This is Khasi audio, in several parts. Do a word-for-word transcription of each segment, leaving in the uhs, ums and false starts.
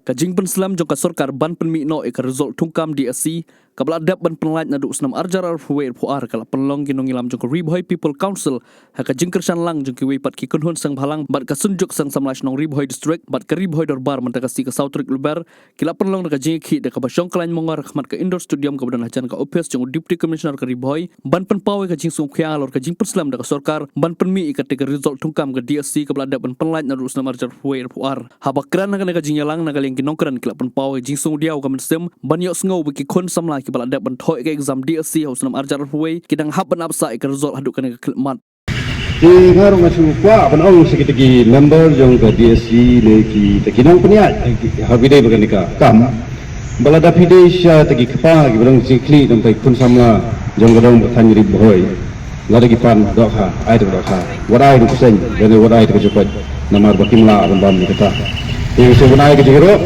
Ka jingpynslem jong ka sorkar ban pynmih noh ïa ka result thungkam D S C kaba la dep ban pynlait naduh u snem arhajar arphew wei arphew ar ka la pynlong ki nongïalam jong ka Ri Bhoi People Council ha ka jingkyrshan lang jong kiwei pat ki kynhun seng bhalang bad ka Synjuk Seng Samla Shnong Ri Bhoi District bad ka Ri Bhoi Dorbar mynta ka sngi ka saw tarik Lber, ki la pynlong da ka jingïakhih da kaba shong kyllain mongor ha khmat ka Indoor Stadium kaba don hajan ka ophis jong u Deputy Commissioner ka Ri Bhoi ban pynpaw ïa ka jingsngewkhia halor ka jingpynslem da ka sorkar ban pynmih ïa katei ka result thungkam ka D S C kaba la dep ban pynlait naduh u snem arhajar arphew wei arphew ar. Haba kren ha kane ka jingïalang na ka liang ki nongkren ki la pynpaw ïa ka jingsngewdiaw ka mynsiem ban ïohsngew ba ki khun samla kiba la dep ban thoh ïa ka exam D S C ha u snem arhajar arphew wei ki dang hap ban ap sah ïa ka result haduh kane ka khyllipmat. Te nga ruh nga shu kwah ban ong sha kita ki member jong ka D S C ne kita ki nongpynïaid ha phi dei ba kane ka kam ba lada phi dei sha kita ki kpa kiba dang jingkhlieh namar ki khun samla jong ka dong ba thaiñ Ri Bhoi. Lada ki pan dohkha, ai te ka dohkha. Wat ai te ka seng, lane wat ai te ka jingkoit. Namar ba kim lah ban bam ïa kata. Te shu ban ai ka jingïaroh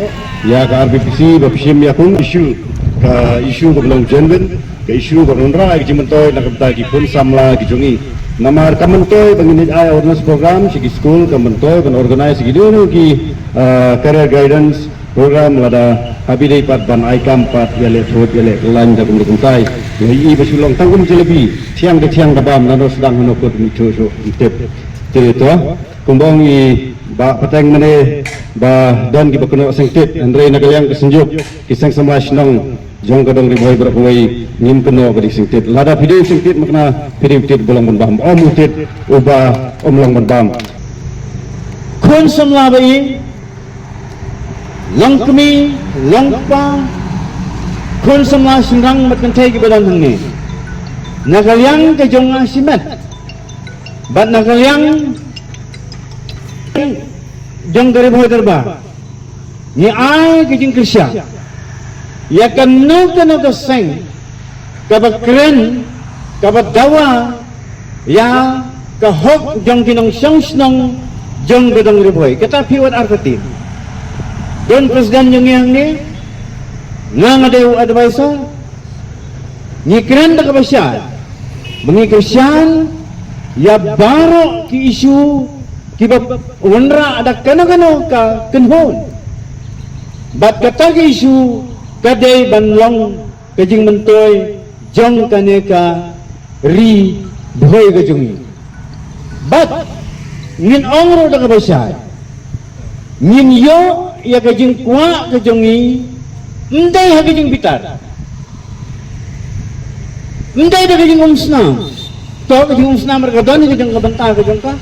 ïa ka R B P C ba phi shim ïa kum issue, ka issue kaba long genuine, ka issue kaba long rai ka jingmyntoi na ka bynta ki khun samla ki jong ngi. Namar ka myntoi ba ngin ai awareness program sha ki school, ka myntoi ban organize ki dei ki, ah, career guidance program, lada ha phi dei pat ban ai kam pat ïaleh thut ïaleh kyllain da kumta kumta. Ngi i ba shu long tang kum jalebi, thiang da thiang da bam, nano sdang hano kut ngi shu shu tip. Te to kumba ong i Bah Pateng mynne ba don kiba kynnoh seng tit, hynrei na ka liang ka Synjuk ki seng samla shnong jong ka dong Ri Bhoi baroh kawei ngim kynnoh ba dei seng tit. Lada phi dei seng tit, makna phi dei u tit ba long ban bam, ym u tit uba ym long ban bam. Khun samla ba i, long kmie, long kpa, khun samla shynrang bad kynthei kiba don hangne, na ka liang ka jong nga shimet bad na ka liang jong ka Ri Bhoi Dorbar, ngi ai ka jingkyrshan ïa kano kano ka seng kaba kren, kaba dawa ïa ka hok jong ki nongshong shnong jong ka dong Ri Bhoi. Kata phi wad artatien. Don president jong ngi hangne, nga nga dei u advisor. Ngi kren da kaba shai ba ngi kyrshan ïa baroh ki issue kiba wanrah da kano kano ka kynhun. Bad kata ka issue ka dei ban long ka jingmyntoi jong kane ka Ri Bhoi ka jong ngi. Bad ngin ong ruh da kaba shai, ngin ïoh ïa ka jingkwah ka jong ngi ym dei ha ka jingbitar, ym dei da ka jingumsnam. To ka jingumsnam ruh ka don ka jong ka bynta ka jong ka.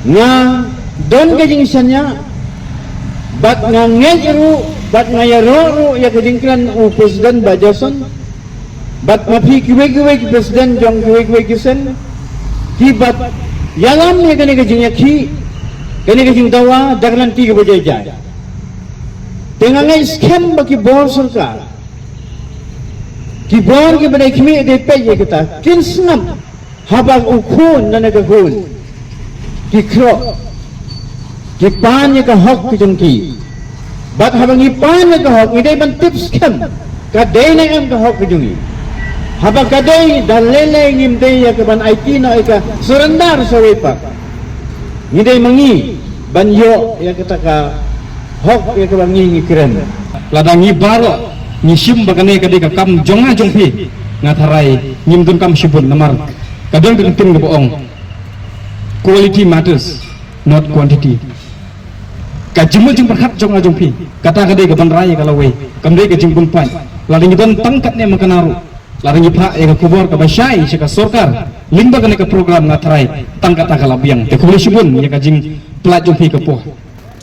Nga don ka jingshaniah bad nga ngeit ruh bad nga ïaroh ruh ïa ka jingkren u president Bah Jason bad ma phi kiwei kiwei ki president jong kiwei kiwei ki seng kiba ïalam ïa kane ka jingïakhih, kane ka jingdawa da ka lynti kaba jai jai. Te nga ngeit skhem ba ki bor sorkar, ki bor kiba dei khmih dei peit ïa kita kin sngap haba u khun lane ka khun ki khroh, ki pan ïa ka hok ka jong ki. Bad haba ngi pan ïa ka hok ngi dei ban tip skhem ka dei ne em ka hok ka jong ngi. Haba ka dei da lei lei ngim dei ïa ka ban aiti noh ïa ka, surrender sha wei pat. Ngi dei ma ngi ban ïoh ïa kata ka hok ïa kaba ngi ngi kren. Lada ngi baroh ngi shim ba kane ka dei ka kam jong nga jong phi, nga tharai ngim donkam shibun namar ka don ka ktien kaba ong, quality matters, not quantity. Ka jingmut jingpyrkhat jong nga jong phi, kata ka dei ka ban rai ïa ka lawei, kam dei ka jingbun paid. Lada ngi don tang katne ma kane ruh, lada ngi phah ïa ka khubor kaba shai sha ka sorkar lyngba kane ka program, nga tharai tang kata ka la biang. Te khublei shibun ïa ka jingpynlait jong phi ka por.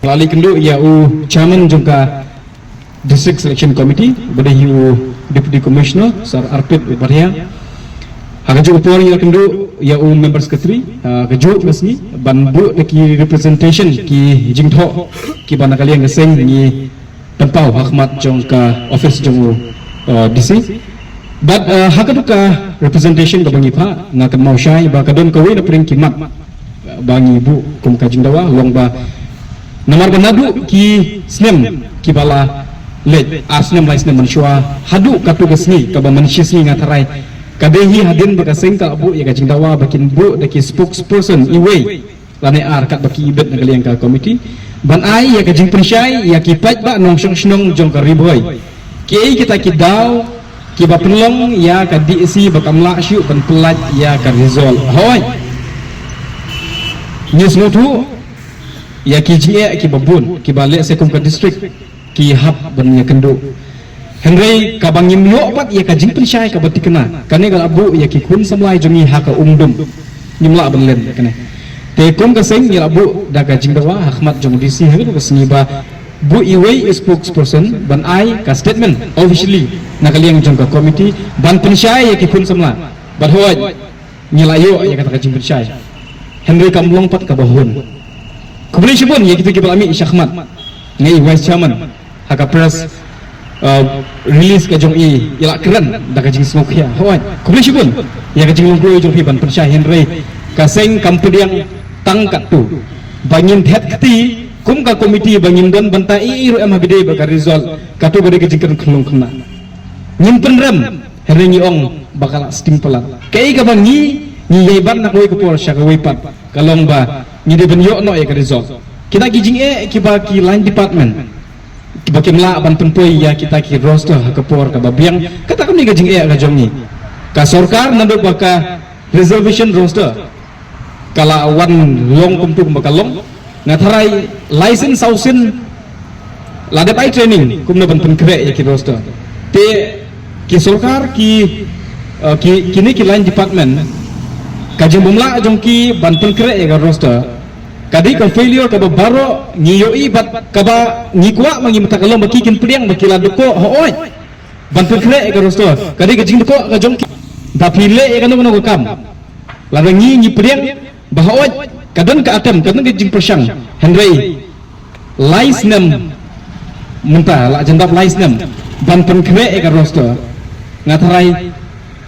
Nga la leit kynduh ïa u chairman jong ka District Selection Committee, ba dei hi u Deputy Commissioner Sir Arpit Upadhyay. Ha kajuh ka por ngi la kynduh ïa u member secretary ha kajuh ka sngi ban buh da ki representation ki jingthoh kiba na ka liang ka seng ngi pynpaw ha khmat jong ka office jong u, uh, D C. Bad, uh, ha kajuh ka representation kaba ngi phah, nga kynmaw shai ba ka don kawei na pdeng ki mat, uh, ba ngi buh kum ka jingdawa, long ba namar ba naduh ki snem kiba la leit, ar snem lai snem mynshuwa haduh katto ka sngi kaba mynshi sngi, nga tharai ka dei hi hadien ba ka seng ka la buh ïa ka jingdawa ba kin buh da ki spokesperson iwei lane ar katba ki ibit na ka liang ka committee. Ban ai ïa ka jingpynshai ïa ki paidbah nongshong shnong jong ka Ri Bhoi, kiei kita ki daw kiba pynlong ïa ka DSC ba kam lah shuh ban pyllait ïa ka result? Hooid, ngi sngewthuh ïa ki jingeh kiba bun kiba lehse kum ka district ki hap ban ïakynduh. Hynrei kaba ngim ïoh pat ïa ka jingpynshai kaba thikna, kane ka la buh ïa ki khun samla jong ngi ha ka umdum. Ngim lah ban len ïa kane. Te kum ka seng ngi la buh da ka jingdawa ha khmat jong u DC ha kane ka sngi ba buh iwei i spokesperson ban ai ka statement officially na ka liang jong ka committee ban pynshai ïa ki khun samla. Bad hooid, ngi la ïoh ïa kata ka jingpynshai. Hynrei kam long pat kaba hun. Khublei shibun ïa kito kiba la mih shakhmat. Nga i vice chairman ha ka press, uh, release ka jong i, i la kren da ka jingsngewkhia. Hooid, khublei shibun ïa ka jinglong kloi jong phi ban pynshai, hynrei ka seng kam pdiang tang katto. Ba ngin thet kti kum ka committee ba ngin don bynta i i ruh em ha bidei ba ka result, kato ba dei ka jingkren khyllung khynnah. Ngin pynrem, hynrei ngi ong ba ka la sting palat. Kaei kaba ngi, ngi ïai ban na kawei ka por sha kawei pat, ka long ba ngi dei ban ïoh noh ïa ka result. Kita ki jingeh kiba ki line department kiba kim lah ban pynpoi ïa kita ki roster ha ka por kaba biang, kata kam dei ka jingeh ka jong ngi. Ka sorkar naduh ba ka reservation roster ka la wan long kumto kumba ka long. Nga tharai lai sien saw sien la dep ai training kumno ban pynkhreh ïa ki roster. Te ki sorkar ki, uh, ki, kine ki line department, ka jingbymlah jong ki ban pynkhreh ïa ka roster ka dei ka failure kaba baroh ngi ïohi bad kaba ngi kwah ma ngi mynta ka long ba ki kin pdiang ba ki la dkoh. Hooid, ban pynkhreh ïa ka roster ka dei ka jingdkoh ka jong ki. Da phi leh ïa kano kano ka kam, lada ngi ngi pdiang ba hooid ka don ka atem, ka don ka jingpyrshang, hynrei lai snem mynta, la jan dap lai snem ban pynkhreh ïa ka roster. Nga tharai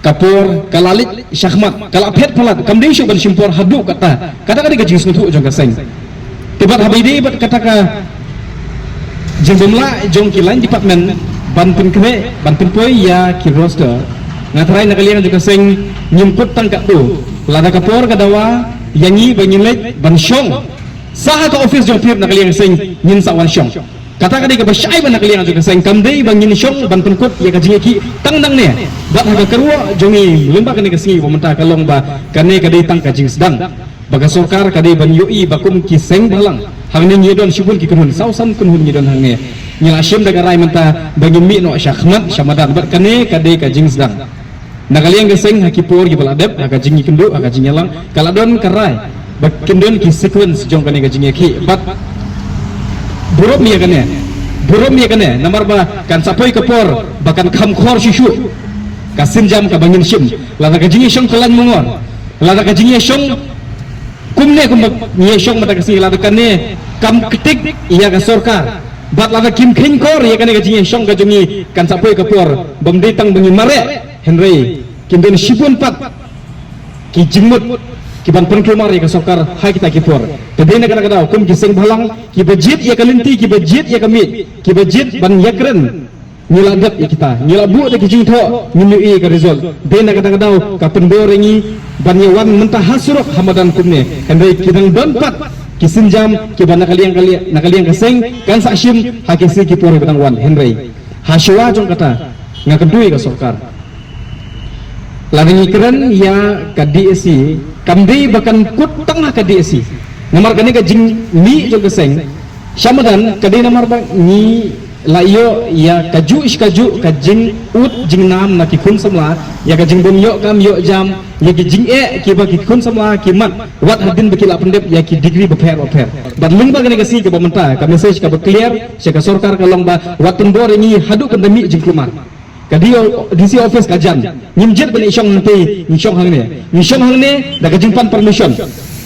ka por ka la leit shakhmat, ka la phet palat, kam dei shuh ban shim por haduh katta. Kata ka dei ka jingsngewthuh jong ka seng. Te bad haba ïadei bad kata ka jingbymlah jong ki line department ban pynkhreh, ban pynpoi ïa ki roster, nga tharai na ka liang jong ka seng ngim kut tang katto. Lada ka por ka dawa ïa ngi ba ngin leit ban shong sha ka office jong phi na ka liang seng, ngin sa wan shong. Kata ka dei kaba shai ba na ka liang jong ka seng, kam dei ba ngin shong ban pynkut ïa ka jingïakhih tang nangne. Bad ha ka kyrwoh jong ngi lyngba kane ka sngi ba mynta ka long ba kane ka dei tang ka jingsdang ba ka sorkar ka dei ban ïohi ba kum ki seng bhalang hangne ngi don shibun ki kynhun, saw san kynhun ngi don hangne. Ngi la shim da ka rai mynta ba ngin mih noh shakhmat shamadan, bad kane ka dei ka jingsdang. Na ka liang ka seng ha ki por kiba la dep, ha ka jingïakynduh, ha ka jingïalang, ka la don ka rai ba kin don ki sequence jong kane ka jingïakhih. Bad burom ïa kane, burom ïa kane, namar ba kan sa poi ka por ba kan kham khor shuh shuh ka sienjam kaba ngin shim. Lada ka jingïashong ka lain mungor, lada ka jingïashong kumne kumba ngi ïashong mynta ka sngi, lada kane kam ktik ïa ka sorkar, bad lada kim kheiñ khor ïa kane ka jingïashong ka jong ngi, kan sa poi ka por bym dei tang ba ngi mareh, hynrei kin don shibun pat ki jingmut ki ban pynkulmar ïa ka sorkar ha kita ki por. Te dei na kata ka daw kum ki seng bhalang kiba jied ïa ka lynti, kiba jied ïa ka miej, kiba jied ban ïakren, ngi la dep ïa kita, ngi la buh da ki jingthoh, ngim ïohi ïa ka result. Dei na kata ka daw ka pynbor ïa ngi ban ïa wan mynta ha surok ha madan kumne. Hynrei ki dang don pat ki sienjam kiba na ka liang ka liang, na ka liang ka seng kan sa shim ha ki sngi ki por ba dang wan. Hynrei ha shuwa jong kata nga kyntu ïa ka sorkar, lada ngi kren ïa ka DSC, kam dei ba kan kut tang ha ka DSC. Namar kane ka jingmih jong ka seng sha madan ka dei namar ba ngi la ïoh ïa kajuh shi kajuh ka jingud jingnam na ki khun samla, ïa ka jingbym ïoh kam ïoh jam, ïa ki jingeh kiba ki khun samla ki mad wat hadien ba ki la pyndep ïa ki degree bapher bapher. Bad lyngba kane ka sngi kaba mynta ka message kaba clear sha ka sorkar ka long ba wat pynbor ïa ngi haduh kan da mih jingkulmar. Ka D O, DC office ka jan. Ngim jied ban ïashong hangtei, ngi shong hangne. Ngi shong hangne da ka jingpan permission.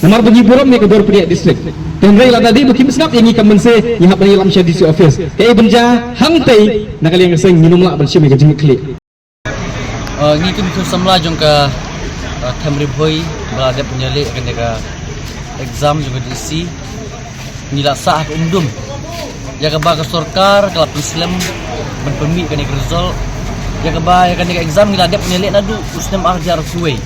Namar ba ngi burom ïa ka bor pynïaid district. Te hynrei lada dei ba kim sngap ïa ngi ka mynsiem, ngi hap ban ïalam sha DC office. Kaei ban jia hangtei, na ka liang ka seng ngin ym lah ban shim ïa ka jingkhlieh. Uh, ngi kum ki khun samla jong ka, uh, Them Ri Bhoi ba la dep ban ïaleh kane ka exam jong ka DSC. Ngi la sah ha ka umdum ïa kaba ka sorkar ka la pynslem ban pynmih kane ka result. Ïa kaba ïa kane ka exam ngi la dep ban ïaleh naduh u snem ar hajar arphew wei.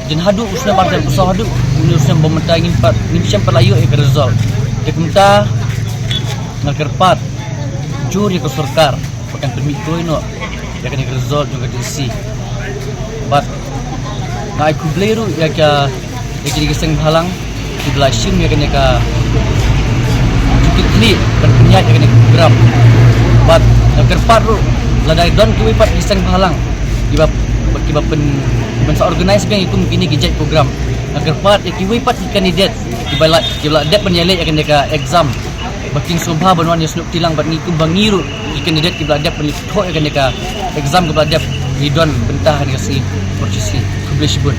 Jin haduh u snem ar hajar arphew saw haduh une u snem ba mynta ngim pat, ngim shym pat la ïoh ïa ka result. Te kumta nga kyrpad jur ïa ka sorkar ba kan pynmih kloi noh ïa kane ka result jong ka D C. Bad nga ai khublei ruh ïa ka, ïa kine ki seng bhalang kiba la shim ïa kane ka jingkitkhlieh ban pynïaid ïa kane ka program. Bad nga kyrpad ruh lada don kiwei pat ki seng bhalang kiba, kiba pyn, ban sa organise biang ïa kum kine ki jait program. Nga kyrpad ïa kiwei pat ki candidate kiba la, kiba la dep ban ïaleh ïa kane ka exam ba kin sngewbha ban wan ïasnoh kti lang bad ngi kumba ngi ruh ki candidate kiba la dep ban ïathoh ïa kane ka exam kaba la dep, ngi don bynta ha kane ka sngi por shi sngi. Khublei shibun.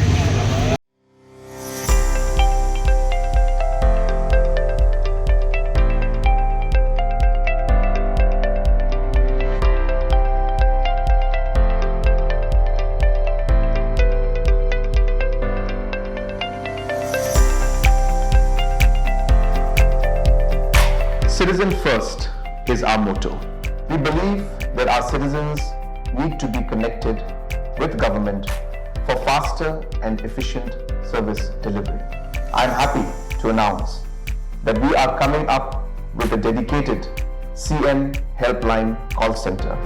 Citizen first is our motto. We believe that our citizens need to be connected with government for faster and efficient service delivery. I am happy to announce that we are coming up with a dedicated C M Helpline call center.